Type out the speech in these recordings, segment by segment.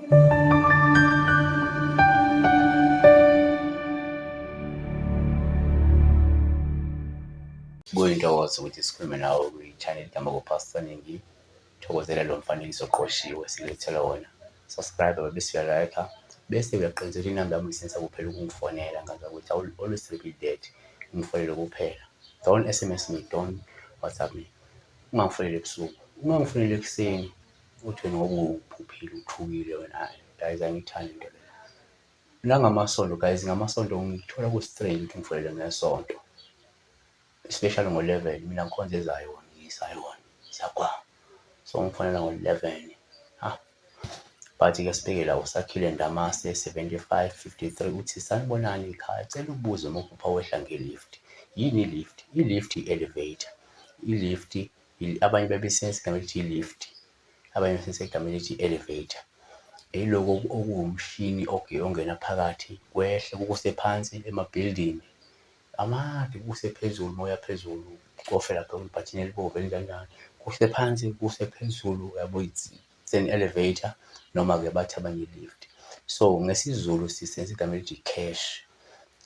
Kuyintokozo ukuthi sikhulume nawe kwi-channel kaMakoPastor Ngithokozela lo mfanekiso oqoshiwe sikulethela wona. Subscribe bese uya-like-a bese uyaqiniseka inamba yami uyisebenzisa kuphela ukungifonela ngazi ukuthi I will always repeat that. Ngifonele kuphela. Don't S_M_S me, don't WhatsApp me. Ungangifoneli ebusuku, ungangifoneli ekuseni uthi wena ngoba uphuphile uthukile wena, hhayi guys angiyithandi into leyo. Nangamasonto guys, ngamasonto ngithola ku-strange ukuthi ngifonelwe ngesonto. Especially ngo-11, mina ngikhonza eZion, ngiyiZion, siyagwama. So ngifonela ngo-11, ha. But-ke sibheke la uSakhile Ndamase 7553 uthi sanibonani ekhaya, cela ukubuza uma uphupha wehla nge-lift. Yini i-lift? I-lift i-elevator. I-lift abanye babesebenzisa igama elithi i-lift, abanye basebenzisa igama elithi i-elevator. Yiloko okuwumshini ongena phakathi kwehle kukuse phansi emabhilidini amade kuse phezulu uma uya phezulu ucofe lapha kwibhathini elibomvu elinjani kuse phansi kuse phezulu uyabo, it's an elevator noma-ke bathi abanye i-lift. So ngesiZulu sisebenzisa igama elithi cash,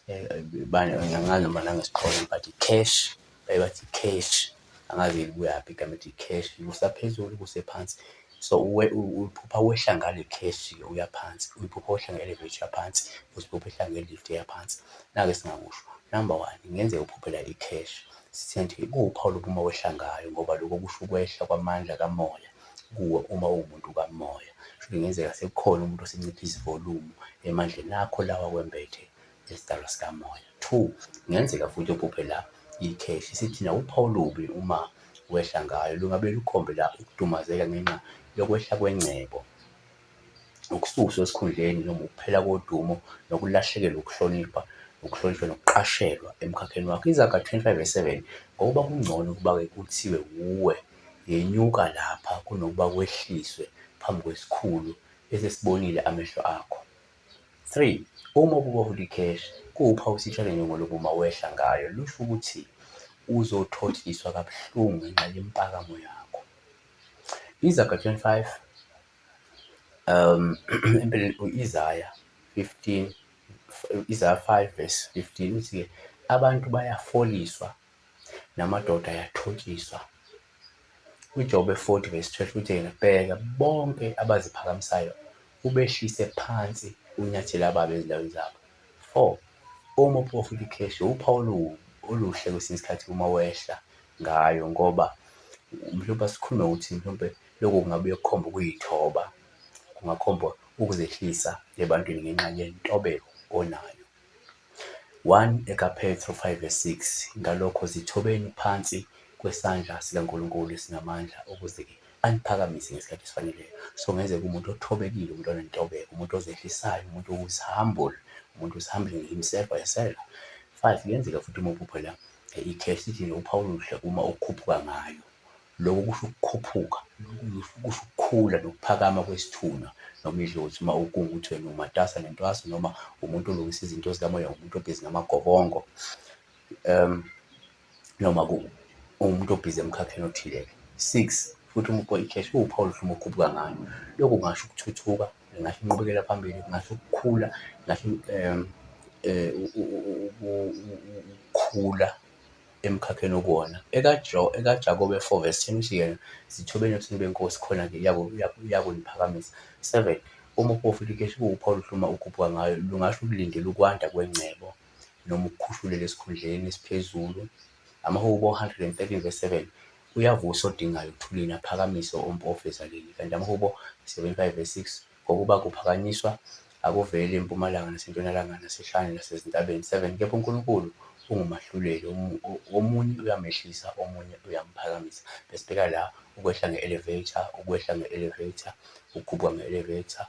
angazi noma nangesiXhosa but cash baye bathi cash, angazi libuyaphi igama elithi cash, kusa phezulu kuse phansi. So uphupha wehla ngale cash-ke uya phansi, uyiphupha wehla nge-elevator uya phansi, uziphupha ehla nge-lift eya phansi. Nakhu esingakusho, number one, kungenzeka uphuphe la i-cash, sithe nje kuwuphawu lokuba uma wehla ngayo ngoba lokho kusho ukwehla kwamandla kamoya kuwe uma uwumuntu kamoya. Kusho ukuthi kungenzeka sekukhona umuntu osenciphisa ivolumu emandleni akho lawa akwembethe esidalwa sikamoya. Two, kungenzeka futhi uphuphe la ikheshi, sithi thina uphawu olubi uma wehla ngayo lungabe lukhombe la ukudumazeka ngenxa yokwehla kwengcebo, ukususwa esikhundleni noma ukuphela kodumo nokulahlekelwa ukuhlonipha, ukuhlonishwa nokuqashelwa emkhakheni wakho. Izaga 25 verse 7, ngokuba kungcono ukuba-ke kuthiwe wuwe, yenyuka lapha kunokuba kwehliswe phambi kwesikhulu esesibonile amehlo akho. 3, Uma ubuka cash kuwuphawu sitshale njengolobu uma wehla ngayo lusho ukuthi uzothotshiswa kabuhlungu ngenxa yempakamo yakho. Izaga 25 empeleni u-Isaya 15 Isaya 5 verse 15 uthi-ke abantu bayafoliswa namadoda ayathotshiswa. UJobe 40 verse 12 uthi yena, bheka bonke abaziphakamisayo ubehlise phansi unyathele ababi ezindaweni zabo. 4 Uma uprofitha ikheshi uphawu oluhle kwesinye isikhathi uma wehla ngayo ngoba mhlawumbe asikhulume ukuthi mhlawumbe lokhu kungabuye kukhombe ukuyithoba, kungakhomba ukuzehlisa ebantwini ngenxa yentobeko onayo. 1 ekaPetru 5 verse 6, Ngalokho zithobeni phansi kwesandla sikaNkulunkulu esinamandla ukuze-ke aniphakamise ngesikhathi esifaneleyo. So kungenzeka umuntu othobekile, umuntu onentobeko, umuntu ozehlisayo, umuntu who's humble, umuntu who's humbling himself or herself. 5 kuyenzeka futhi uma uphupha la i-cash sithi nje uphawu oluhle uma ukhuphuka ngayo. Lokho kusho ukukhuphuka, kusho ukukhula nokuphakama kwesithunywa noma idlozi uma kungukuthi wena umatasa nentwaso noma umuntu olungisa izinto zikamoya, umuntu obhizi ngamagobongo noma uwumuntu obhizi emkhakheni othile-ke. 6, futhi uma ubuka i-cash kuwuphawu oluhle uma ukhuphuka ngayo. Lokhu kungasho ukuthuthuka, kungasho inqubekela phambili, kungasho ukukhula, kungasho ukukhula emkhakheni okuwona. EkaJakobe 4 verse 10 uthi yena, zithobeni ebusweni beNkosi khona-ke iyakuniphakamisa. 7, uma uprofitha ikheshi kuwuphawu oluhle uma ukhuphuka ngayo, lungasho ukulindela ukwanda kwengcebo noma ukukhushulelwa esikhundleni esiphezulu. Amahubo 113 verse 7, uyavusa odingayo ekuthulini, aphakamise ompofu ezaleni. Kanti amahubo 75 verse 6, ngokuba kuphakanyiswa akuveli empumalanga nasentshonalanga nasehlane nasezintabeni. 7 kepha uNkulunkulu ungumahluleli, omunye uyamehlisa, omunye uyamphakamisa. Besibheka la ukwehla nge-elevator, ukwehla nge-elevator, ukukhuphuka nge-elevator,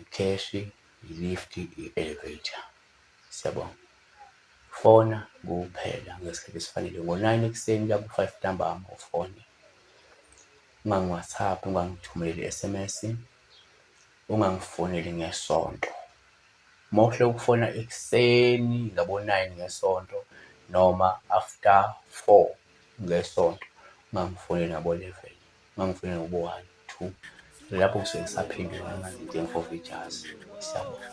ikheshi, i-lift, i-elevator. Siyabonga. Fona kuphela ngesikhathi esifanele ngo-9 ekuseni kuya ku-5 ntambama ufone. Ungangi-WhatsApp, ungangithumeleli i-S_M_S, ungangifoneli ngeSonto. Uma uhluleka ukufona ekuseni ngabo-9 ngeSonto noma after 4 ngeSonto, ungangifoneli ngabo-11, ungangifoneli ngabo-1, 2, Lapho kusuke kusaphendulwa noma izinto ijazi. Siyabonga.